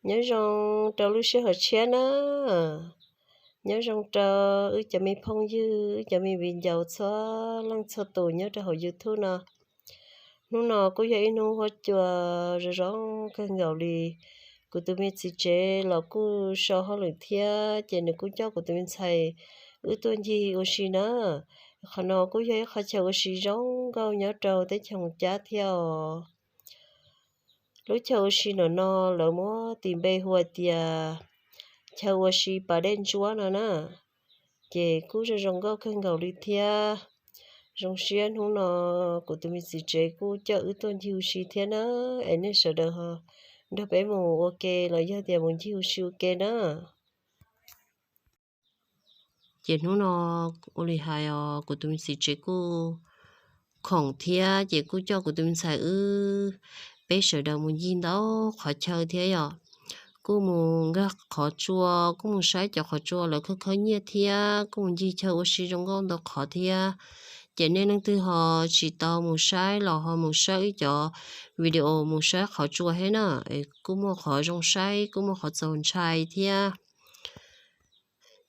Nyob zoo rau lub sij hawm tshiab na. Nyob zoo rau wb cov me phooj ywg, wb cov me viv ncaus txhua leej txhua tus nyob rau hauv YouTube no. Hnub no kuj yog ib hnub huab cua zoo zoo kawg nkaus li. Kuv tus me txiv tsev los kuj so hauj lwm thiab, ces nws kuj coj kuv tus me ntxhais wb tuaj ncig ua si na. Qhov no kuj yog ib qho chaw ua si zoo nkauj nyob rau teb chaws Moos Cab thiab os. Lub chaw ua si ntawm no lawv muab tis npe hu hais tias chaw ua si pas dej ntsuab no na. Ces kuj zoo zoo nkauj kawg nkaus li thiab. Zoo siab hnub no kuv tus me txiv tsev kuj coj wb tuaj ncig ua si thiab na. Es nej sawv daws ho nrog peb mus ua ke los yog tias mus ncig ua si ua ke na. Ces hnub no ua li hais os, kuv tus me txiv tsev kuj khoom thiab, ces kuj coj kuv tus me ntxhais wb peb sawv daws mus ncig ntau qhov chaw thiab yom. Kuj mus nkag qhov tsua, kuj mus saib cov qhov tsua lawv khawb khawb nyiaj thiab, kuj mus ncig chaw ua si zoo nkauj ntau qhov thiab. Ces nej leej twg ho tsis tau mus saib los ho mus saib wb cov video mus saib qhov tsua thiab na. Es kuj muaj qhov zoo saib, kuj muaj qhov txaus ntshai thiab.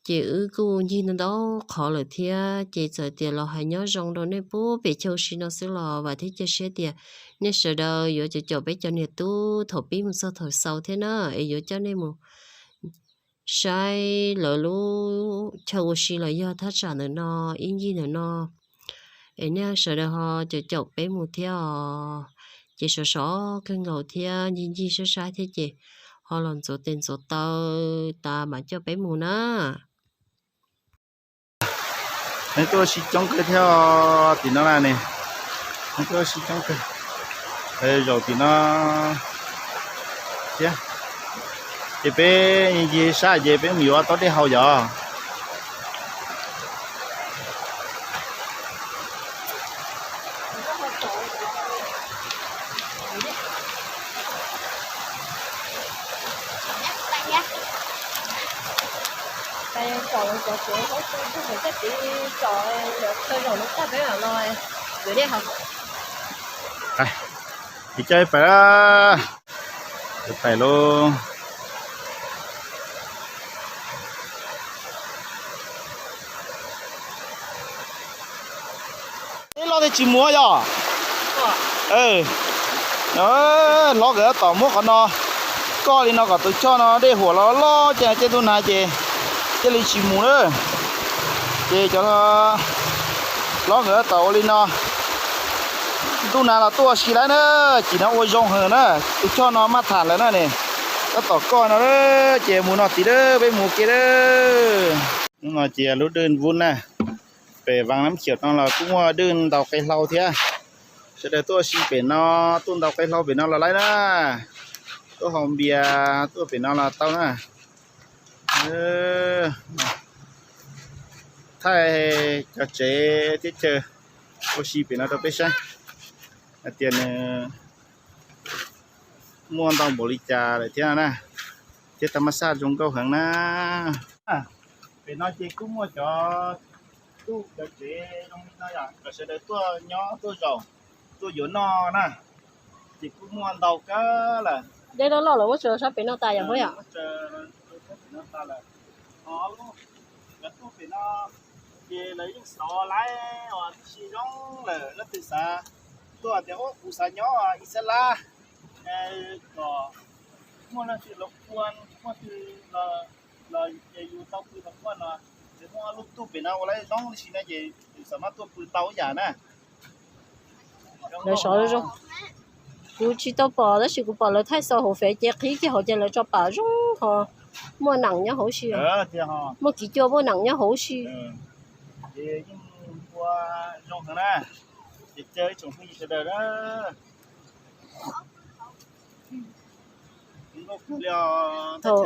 Ces wb kuj ncig ntau ntau qhov lawm thiab, ces txawm tias los hais nyob zoo rau nej puag pem chaw ua si no xwb los vam thiab cia siab tias nej sawv daws yuav caum caum peb cov niam tub thaum pib mus txog thaum xaus thiab na, es yuav coj nej mus saib lawv lub chaw ua si los yog thaj tsam ntawm no, ib ncig ntawm no. Es nej sawv daws ho caum caum peb mus thiab os. Ces sov sov kawg nkaus thiab ncig ncig saib saib thiab ces ho los ntxuav tes ntxuav taw tas mam coj peb mus na. Neeg tuaj ua si coob kawg thiab tim no na ne. Neeg tuaj ua si coob kawg zaum tim no thiab. Ces peb ncig sab ces peb mus yuav tau dej haus yom. Ces coj pais, pais lauj. Ib los tej tsis muaj yom. Hlob nkawd tab tom muab qhov no koj li no kom tus choj no dej huam los loj ces cej ntuj nag ces thiaj li tsis mus na. Ces cov hlob nkawd tab tom ua li no, ntuj nag los tuaj ua si lawm na. Cim no ua zoo heev na, tus choj no maj tham lawm na ne. Tab tom koj no ces mus no tid, peb mus ua ke. Hnub no ces lub dwj vub na, pem Vaj Nab Khiam no los kuj muaj dwj ntaus qe hlau thiab. Sawv daws tuaj ua si pem no, tuaj ntaus qe hlau pem no los laib na. Tuaj haus npias tuaj pem no los tau na. Thaij cov tsev thiab chaw ua si pem no rau peb saib hais tias nws muaj ntau npaum li cas lawm thiab na, thiab tag maj xaj zoo nkauj heev na. Pem no ces kuj muaj cov tuj cov tsev zoo li no yom, kom sawv daws tuaj nyob tuaj zaum tuaj yuav noj na. Ces kuj muaj ntau kawg lawm. Dej loj loj los muab tsaws sab pem no tas yom, muab yom. Pem no tas lawm. Cov tuj pem no ces lawv yeej xov laib os, tib si zoo lawm, leej twg xav tuaj tias ub kuv xav nyob ib sab lab kom muaj leej twg los ua, muaj twg los ces yus tau pw los muaj no, ces muaj lub tuj pem no ua laib zoo li si na ces yus xav mas tuaj pw tau ib yam na. Lawv xov zoo zoo. Kuv tsis tau pom tab sis kuv pom lawv thaij xov hauv fev ces qhib kiag hauv ces lawv tso pam zoo ho muaj nees nyob hauv si, muaj kiv cuaj muaj nees nyob hauv si. Ces yeej ua zoo heev na, ces caw ib tsoom phooj ywg sawv daws na. Thaum,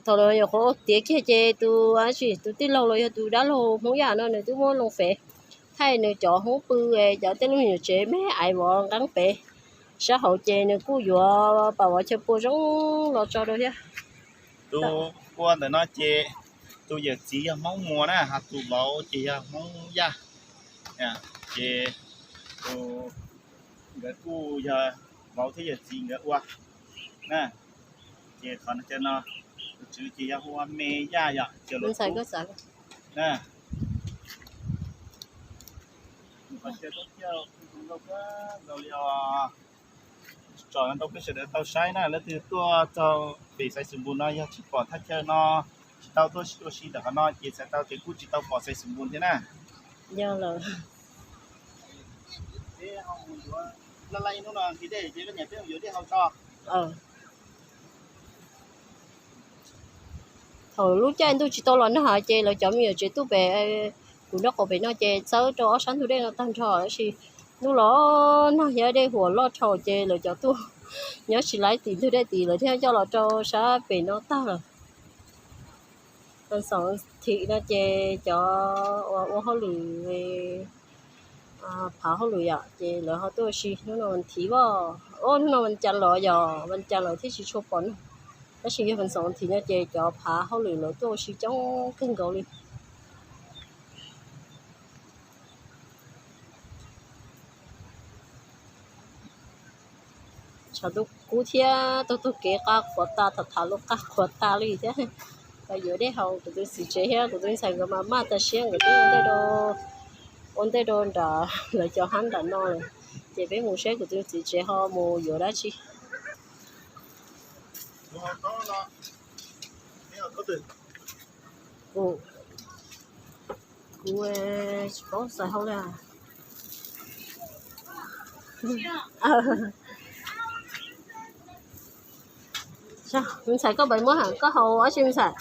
thaum lawv nyuam qhuav ua tiav kiag ces tus, tus tij laug los yog tus dab laug Hmoob Yaj no nws twb muab loo fev thaij nws cov Hmoob pw, cov tej lub nyuam tsev me aiv vov nqeeb pem sab hauv ces nws kuj yuav pam vov chaw pua zoo los tso rau thiab. Tus ua ntawm no ces tus yawm txiv yog Hmoob Muas na, ho tus vauv ces yog Hmoob Yaj. Ces tus, nkawd kuj yog vauv thiab yawm txiv nkawd ua na. Ces qhov no, tus tswv ces yog hu ua Me Yaj yom, ces los ntxhais kub na. Qhov chaw toob tiaj zoo li os, tsom ntau peb sawv daws tau saib na, leej twg tuaj txog pem Xaiv Xus Npus no yog tsis pom thaj chaw no, tsis tau tuaj ua si ntawm qhov no ces txhais tau tias kuj tsis tau pom Xaiv Xus Npus thiab na. Yog lawm. Thaum lub caij ntuj tsis tau los nag ces lawv cov me nyuam tsev tuaj pem kuv nraub qaum pem no ces txawb rau ob sab ntug dej no tag nrho, tab sis ntuj los nag thiab dej huam loj dhau ces lawv cov tuaj nyob tsis laib tim ntug dej tid, lawv thiaj coj los rau sab pem no tag lawm. Xaum thim no ces cov uas ua hauj lwm, phav hauj lwm yom, ces lawv ho tuaj ua si hnub no vas thiv os. Hnub no vas cas los yog vas cas lawv thiaj tsis tshua pom no, tab sis yog vas xaum vas thiv no ces cov phav hauj lwm lawv tuaj ua si coob kawg nkaus li. Tshav ntuj kub thiab, taug taug kev qab qhuav tas, tham tham lus qab qhuav tas li thiab. Yuav dej haus, kuv tus txiv tsev thiab kuv tus ntxhais nkawd mas maj tas siab, nkawd twb ua ntej rau nram lawv cov hab nram no lawm. Ces peb mus saib kuv tus txiv tsev ho mus yuav dab tsi. Kuv tsis paub xav hau li. Me ntxhais, koj pais muab, koj haus dab tsi me ntxhais?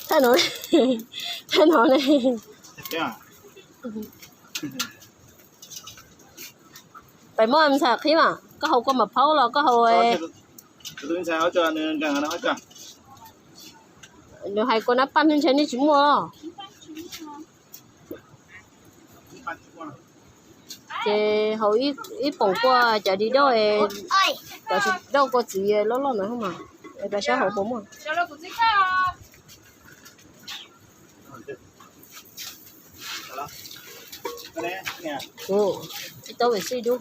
Thaij no, thaij no ne. Pais muab me ntxhais qhib mas, koj haus kua mam phaub los koj haus. Nws hais kua nab paj ntshe nej tsis muaj. Ces haus ib poom kua cov di dauj, cov di dauj kua txiv loj loj ntawd mas, es pab sab hauv puas muaj. Ub, tsis tau vem xij dub.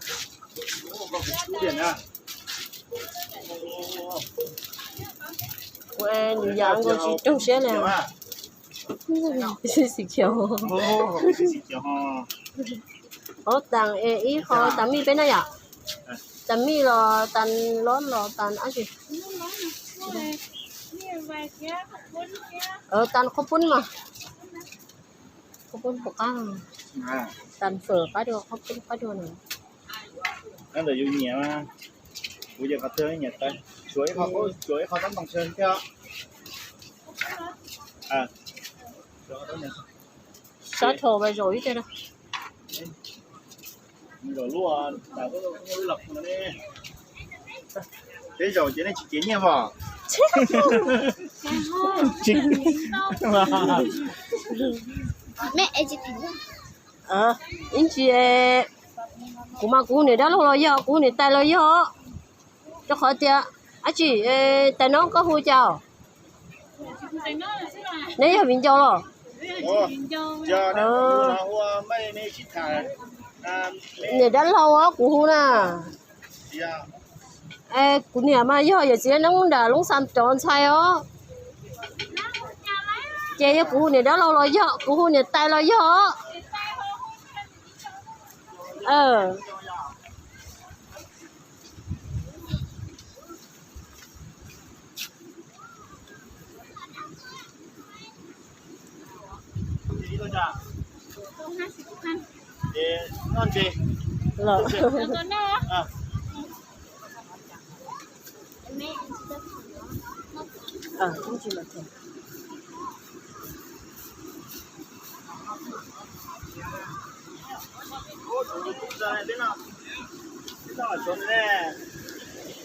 Kuv nws yam nkaus tsis raug siab li. Xim khiav. Ov, tas es ib qho tas mij peb na yom. Tas mij los tas lob los tas dab tsi? Tas qhaub poob mas. Qhaub poob puas qab? Tas fawm qab dua, qhaub poob qab dua na. Ntawm yus nyiam, kuv ces qhov twg nyiam tas, tshuav ib qho, tshuav ib qho tab ntoo tsawg thiab. Sab rho vas zaum ib teg. Peb zaum ces nej tsis cev nyiaj os. Ib ntsis, kuv mas kuv hu niam dab laug los yog, kuv hu niam tais los yog, rau qhov tias, dab tsi, tais no koj hu cas? Neb yog viv ncaus los? Niam dab laug os kuv hu na. Kuv niam mas yog yawm txiv neeb nram Loob Xa rov ntxhais os. Ces yog kuv hu niam dab laug los yog, kuv hu niam tais los yog.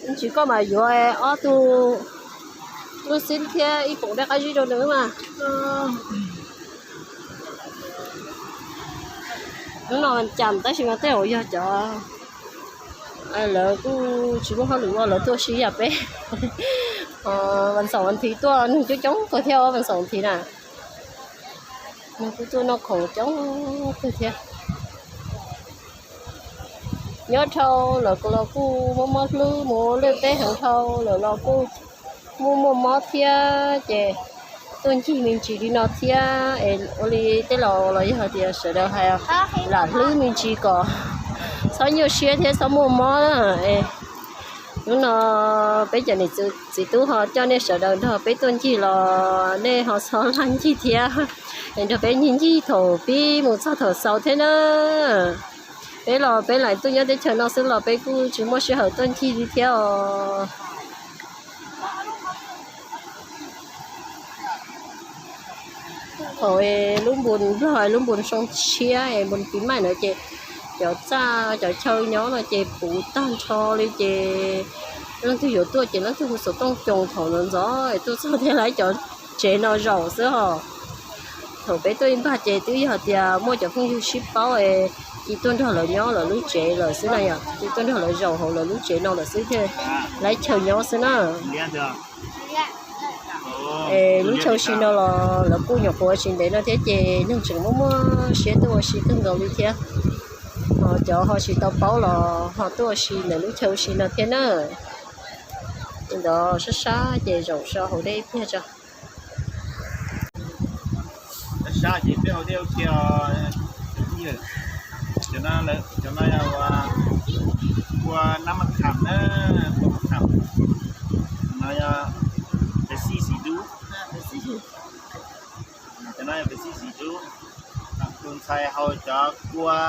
Ib ntsis koj mam yuav ob tug lub xib thiab ib poom dej qab zib rau nws mas. Hnub no vas cas tab sis mas tej zaum yog cov, lawv kuj tsis muaj hauj lwm ua lawv tuaj sib yam peb. Vas xaum vas thiv tuaj neeg coob coob kawg thiab os, vas xaum vas thiv na. Neeg kuj tuaj noj khoom coob kawg thiab. Nyob dhau lawm los kuj mob mob hlwb mus ua liaj teb heev dhau lawm los kuj muaj muaj mob thiab ces tuaj ncig me ntsis li no thiab es ua li tej laus los yog tias sawv daws hais lam hlwb me ntsis kom txhob nyuaj siab thiab txhob muaj mob. Hnub no peb cov niam txiv tub ho coj nej sawv daws nrog peb tuaj ncig los nej ho txhob laj ncig thiab, es nrog peb ncig ncig thaum pib mus txog thaum xaus thiab na. Peb los peb lam tuaj nyob teb chaws no xwb los peb kuj tsis muaj sij hawm tuaj ncig li thiab os. Thaum lub npus nplog lub npus xyoo tshiab es npus pis maij na ces cov txaj cov chaw nyob no ces puv tag nrho li ces leej twg yuav tuaj ces leej twg hu xov tooj coo thaum ntxov ntxov es tuaj txog thiaj laib cov tsev no zaum xwb os. Thaum peb tuaj ib npag ces twb yog tias muaj cov phooj ywg sib paub es cia tuaj nrog lawv nyob lawv lub tsev lawm xwb na yom, cia tuaj nrog lawv zaum hauv lawv lub tsev no lawm xwb thiaj laib chaw nyob xwb na. Es lub chaw ua si no los lawv kuj nyuam qhuav ua tsis ntev no thiab ces neeg tseem muaj muaj siab tuaj ua si kawg nkaus li thiab. Ho cov ho tsis tau paub los ho tuaj ua si ntawm lub chaw ua si no thiab na. Li ntawd sab sab ces zaum so hauv dej ib pliag tso. Sab sab ces peb hauv dej ua ke os. Cov no yog ua kua nab maj kham na, kua maj kham. No yog pes xij xis dub. Cov no yog pes xij xis dub. Tus ntxhais haus cov kua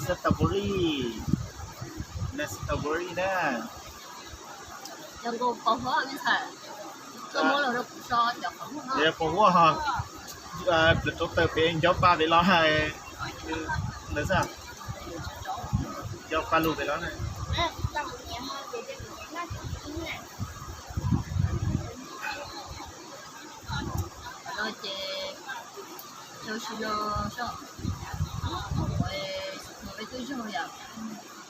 strawberry, strawberry na. Yog nkaus pos huab, pos huab ho, pluas rau taw pem nco pa pem los hais ntawd xwb, nco pa lug pem los na. No ces chaw ua si no, peb tuaj zog yom,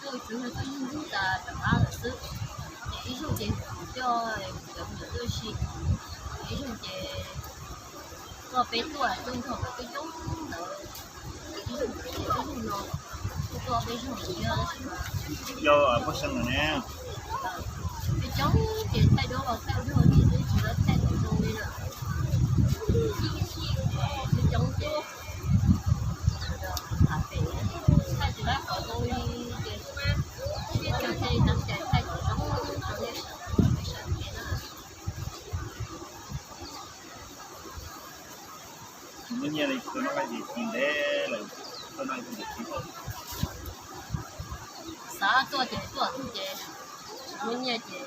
tuaj tsuv yog tuaj ib hnub tas rov qab lawm xwb. Ces ib zaug ces kuv coj kuv cov me nyuam tuaj ua si, ib zaug ces koj peb tuaj tuaj nrog peb coob ntawd, ib zaug ces ib zaug no tuaj peb zaug yog yau pab seev lawm ne. Peb coob ces thaij duab los thaij ua dog dig xwb tsis tau thaij tau zoo li lawm. Peb coob ces thaij tsis tau qhov zoo li ces peb cov thiaj li tau cai thaij kom zoo rau nej sawv daws na. Tsis muaj nyiaj li, tsis tau noj nqaij ces ci ntev lawm, tau noj ces ci. Xav tuaj ces tuaj, tuaj ces tsis muaj nyiaj ces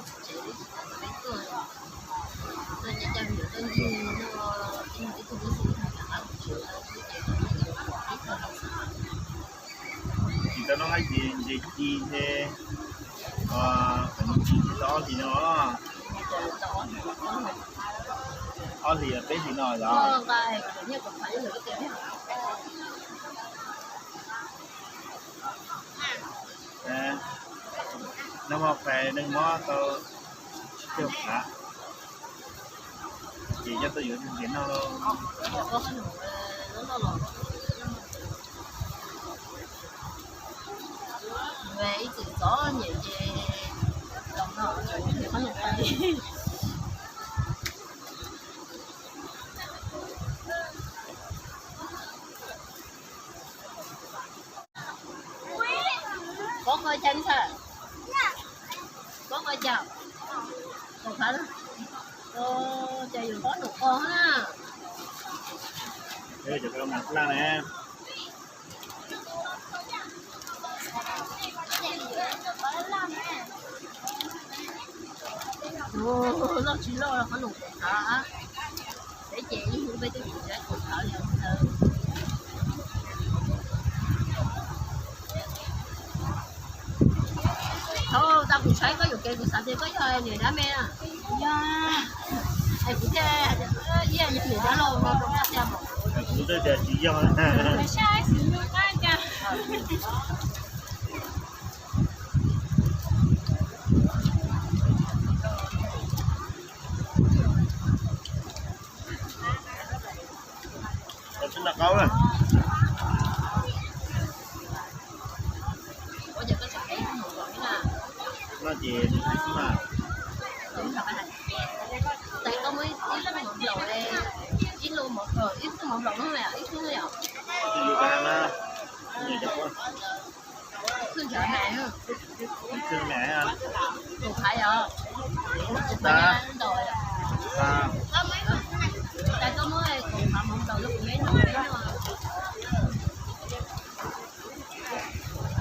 tsis tsev li, tsis tau peb tuaj. Tuaj ces coj me nyuam tuaj ncig, ib tug tub xwb rov qab mus tsev lawm xwb ces tsis tau noj nqaij ces ntses ci thiab. Qhov no ci tau ob hlis no, ob hlis peb hlis no yog. Nag hmo pais neeg mob tau tsib caug phav, ces coj tuaj yuav ntses noj lauj. Ib txwm txom nyem ces los no tseem nrhiav qhob noom pais. Pob koj cas ntxhais? Pob koj cas? Kaum phav. Cas yuav pob num qos na. Cov koj mas laj ne. Loj tsis loj qhob noom kaum phav. Peb ces ib hnub peb twb tsis tau kaum phav li ntawd. Thaum ntawd kuv saib koj yuam kev kuv xav tias koj yog niam dab me na. Es kuv thiaj ib yam yog niam dab laug no rau koj thiab mas. Kuv twb tias tsis yog. Tsis noj qaub na. No ces tais koj muab ib tug mov nplaum, ib tug mov nplaum no, ib tug no yom. Tus qhav yom, tus qhav ntau. Tais koj muab tus qhav mov nplaum rau kuv me noj, me noj.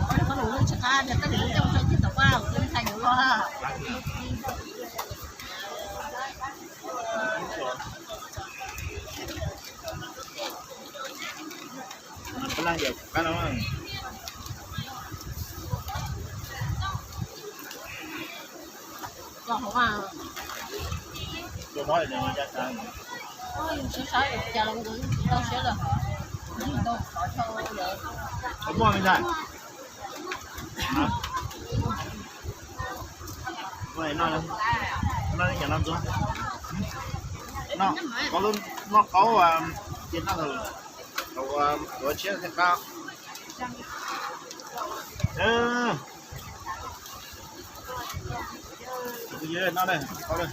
Qhov no kuv tsis qab, yog koj tsis coj tau tib tom paj, kuv twb ntshai yuav luag. Muaj me ntag. Noj, noj qaub, ces noj thaum tuav tshiab thiaj qab. Kuv yog noj na, qaub na.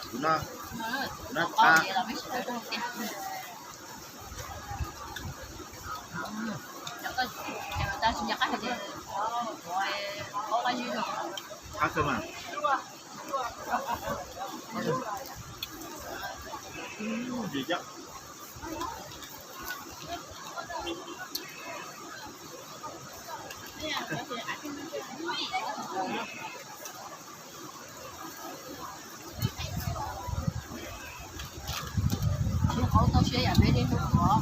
Kuv noj, kuv noj qab. Qab kawg mas. Hnub qaub toj siab yam peb niaj hnub tuav,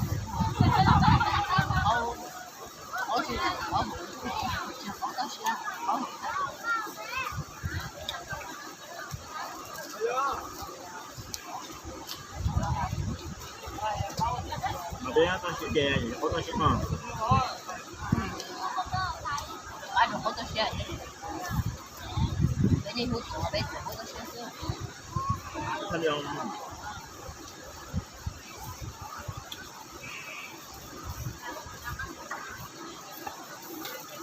qaub, qaub tsis, qaub, qaub toj siab, qaub. Mas peb toj siab ces qaub toj siab no. Peb niaj hnub tuav peb tuav qaub toj siab xwb.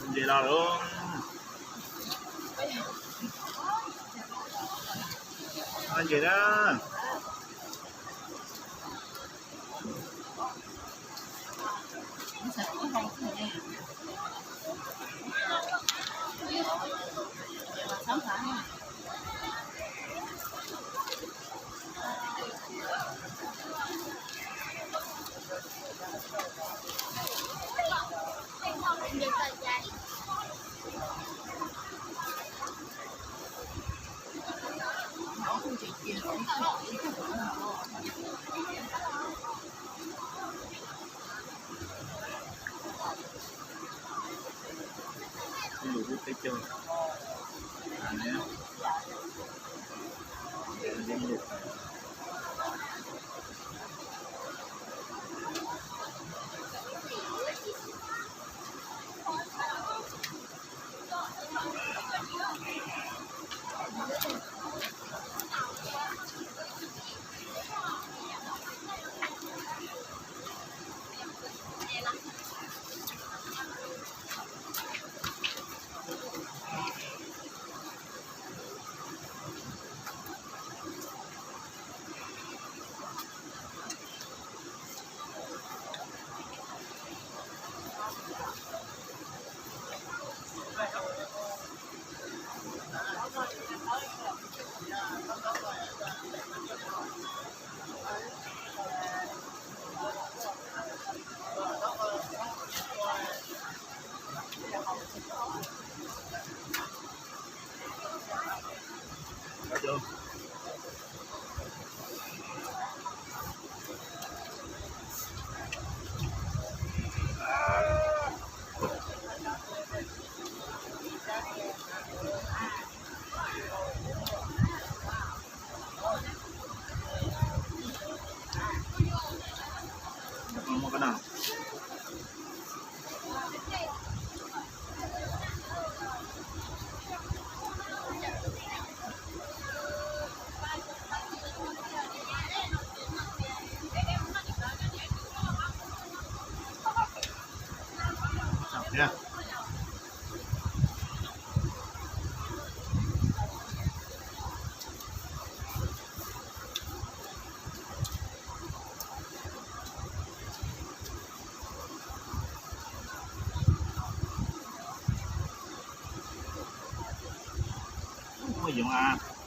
Nce los lawm. Nce na. Yoov a.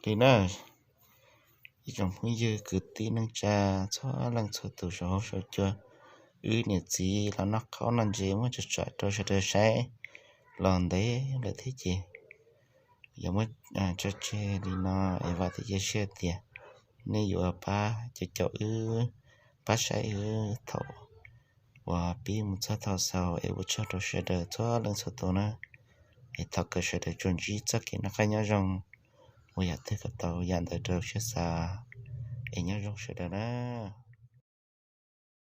Li na, ib tsoom phooj ywg kwv tij neej tsa txhua leej txhua tus saum huab saum cua, wb niam txiv los noj qaub noj ntses muab tso tsam rau sawv daws saib los ntev lawm thiab ces yuav muab tso tseg li no es vam thiab cia siab tias nej yuav pab caum caum wb, pab saib wb thaum uas pib mus txog thaum xaus es ua tsaug rau sawv daws txhua leej txhua tus na. Es thov kom sawv daws tsuas ntsib txoj kev noj qab nyob zoo, ua yam twg kom tau yam ntawd rau siab xav. Es nyob zoo sawv daws na.